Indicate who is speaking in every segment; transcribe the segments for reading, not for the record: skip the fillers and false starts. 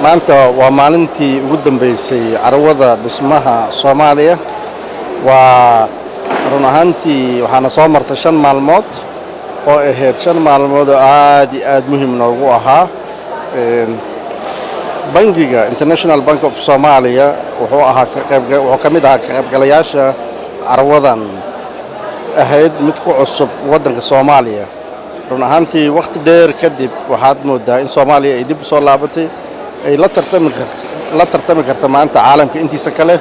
Speaker 1: Maanta waa maalintii ugu dambeysay carwada dhismaha Soomaaliya. Waa run ahaantii, waxaana soo martay 5 maalmood oo ahayd 5 maalmood oo aad iyo aad muhiim noogu ahaa. Bangiga International Bank of Somalia wuxuu ahaa wuxuu ka mid ahaa ka qaybgalayaasha carwadan ahayd mid ku cusub waddanka Soomaaliya. Run ahaantii, wakhti dheer kadib waxaad moodaa in Soomaaliya ay dib u soo laabatay, ay la tartami karta maanta caalamka intiisa kale.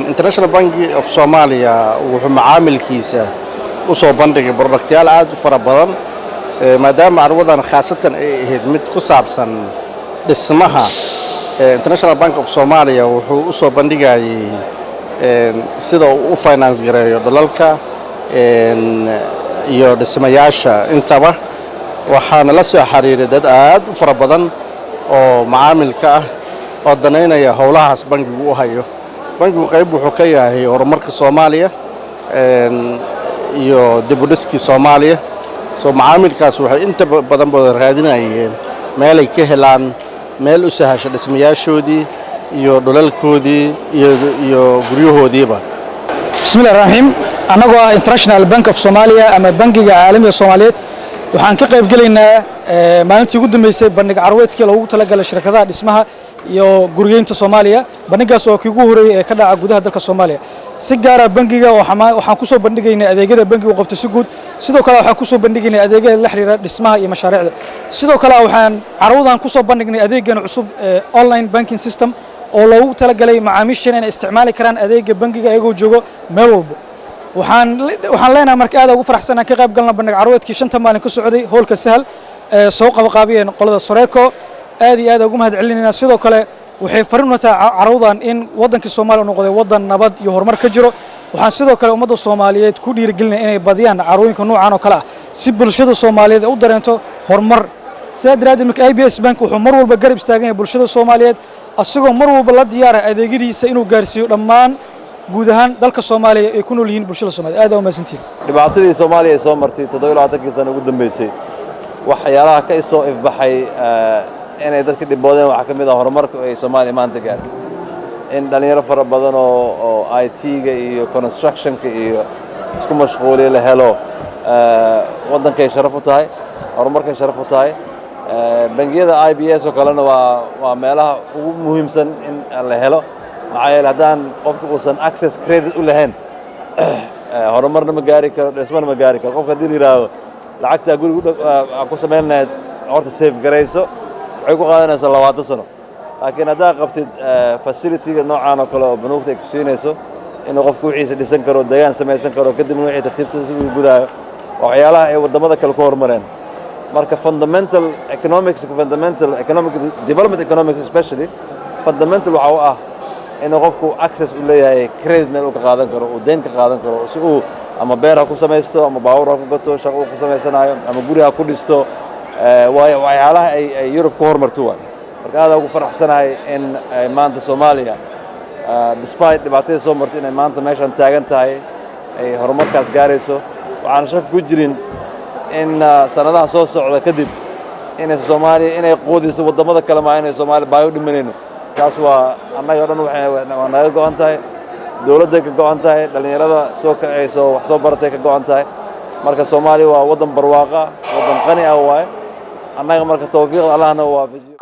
Speaker 1: International Bank of Somalia wuxuu macaamilkiisa u soo bandhigay productyaal aad u fara badan, maadaama carwadan khaasatan ay ahayd mid ku saabsan dhismaha. International Bank of Somalia wuxuu u soo bandhigayay sida uu u finance gareeyo dhulalka iyo dhismayaasha intaba. Waxaana la soo xiriiray dad aad u fara badan oo macaamilka ah oo danaynaya howlahaas bangigu u hayo. Bangigu qayb wuxuu ka yahay horumarka Soomaaliya iyo dib u dhiskii Soomaaliya. Soo macaamilkaas waxay inta badan booda raadinayeen meelay ka helaan meel u sahasha dhismayaashoodii iyo dhulalkoodii iyo guryahoodiiba.
Speaker 2: Bismillahi raxiim. Annagoo ah International Bank of Somalia ama Bangiga Caalamiga Soomaaliyeed, waxaan ka qayb gelaynaa maalintii ugu dambeysay bandhig carweedkii loogu talagalay shirkadaha dhismaha iyo gurigeynta Soomaaliya. Bandhigaas oo kii ugu horreeyey ee ka dhaca gudaha dalka Soomaaliya. Si gaara bangiga waxaan ku soo bandhigaynay adeegyada bangigu qabto si guud. Sidoo kale waxaan ku soo bandhigaynay adeegyada la xiriira dhismaha iyo mashaariicda. Sidoo kale waxaan carwadan ku soo bandhignay adeegan cusub ee online banking system oo loogu talagalay macaamiisheena inay isticmaali karaan adeega bangiga iyagoo joogo meel walbo. Waxaan leenahay, marka aad ugu faraxsan aan ka qayb galna bandhig carweedkii shanta maalin ka socday hoolka Sahal ee soo qabaqaabiyeen qolada Soreco. Aad iyo aad ugu mahad celinaynaa. Sidoo kale waxay farin u tahay carwadan in waddankii Soomaaliya noqday waddan nabad iyo horumar ka jiro. Waxaan sidoo kale ummadda Soomaaliyeed ku dhiirigelinaya inay badiyaan carwooyinka noocan oo kale ah, si bulshada Soomaaliyeed ay u dareento horumar. Sidaa daraaddeed marka IBS Bank wuxuu mar walba garab istaagan yahay bulshada Soomaaliyeed, asagoo mar walba la diyaara adeegyadiisa inuu gaarsiiyo dhammaan guud ahaan dalka Soomaaliya ay ku nool yihiin bulshada Soomaaliyeed. Aad aa umahadsantihiin.
Speaker 3: Dhibaatadii Soomaaliya ay soo martay 27-kii sano ugu dambeysay, waxyaalaha ka soo ifbaxay inay dadka dhiboodeen waxaa ka mid ah horumarka ay Soomaaliya maanta gaartay, in dhallinyaro fara badan oo IT-ga iyo constructionka iyo isku mashquuliya la helo. Waddankay sharaf u tahay, horumarkay sharaf u tahay. Bangiyada IBS oo kalena waa meelaha ugu muhiimsan in la helo, maxaa yeele haddaan qofka uusan access credit u lahayn, horumarna ma gaari karo, dhismana ma gaari karo. Qofka haddii la yidhaahdo lacagtaa guriga ku samayn lahayd horta save garayso, waxay ku qaadanaysaa 20 sano. Laakiin haddaad qabtid facility-ga noocaan oo kale oo banuugta ay ku siinayso, inuu qofku wixiisa dhisan karo, degaan samaysan karo, kadibna wixii tartiibtiisa uu gudaayo, waa waxyaalaha ay waddamada kale ku horumareen. Marka fundamental economics, fundamental economic development, economics especially, fundamental waxa u ah inuu qofku access u leeyahay credit, meel uu ka qaadan karo, uu deyn ka qaadan karo, si uu ama beer ha ku samaysto, ama baabuur ha ku gato, shaqo uu ku samaysanayo, ama guri ha ku dhisto. Waayo waxyaalaha ay Yurub ku horumarto waay. Marka aad ugu faraxsanahay in maanta Soomaaliya, despite dhibaatadii soo martay, inay maanta meeshan taagan tahay, ay horumarkaas gaarayso. Waxaan shaki ku jirin in sanadaha soo socda kadib inay Soomaaliya inay quudiso waddamada kale, maa inay Soomaaliya baahi u dhimanayno. Taas waa annaga o dhan waa naga go'an tahay, dowladday ka go'an tahay, dhallinyarada soo kacayso, wax soo baratay ka go'an tahay. Marka Soomaaliya waa waddan barwaaqa, waddan qani ah waaye. Annaga marka tawfiiqda Allahna waafajiyo.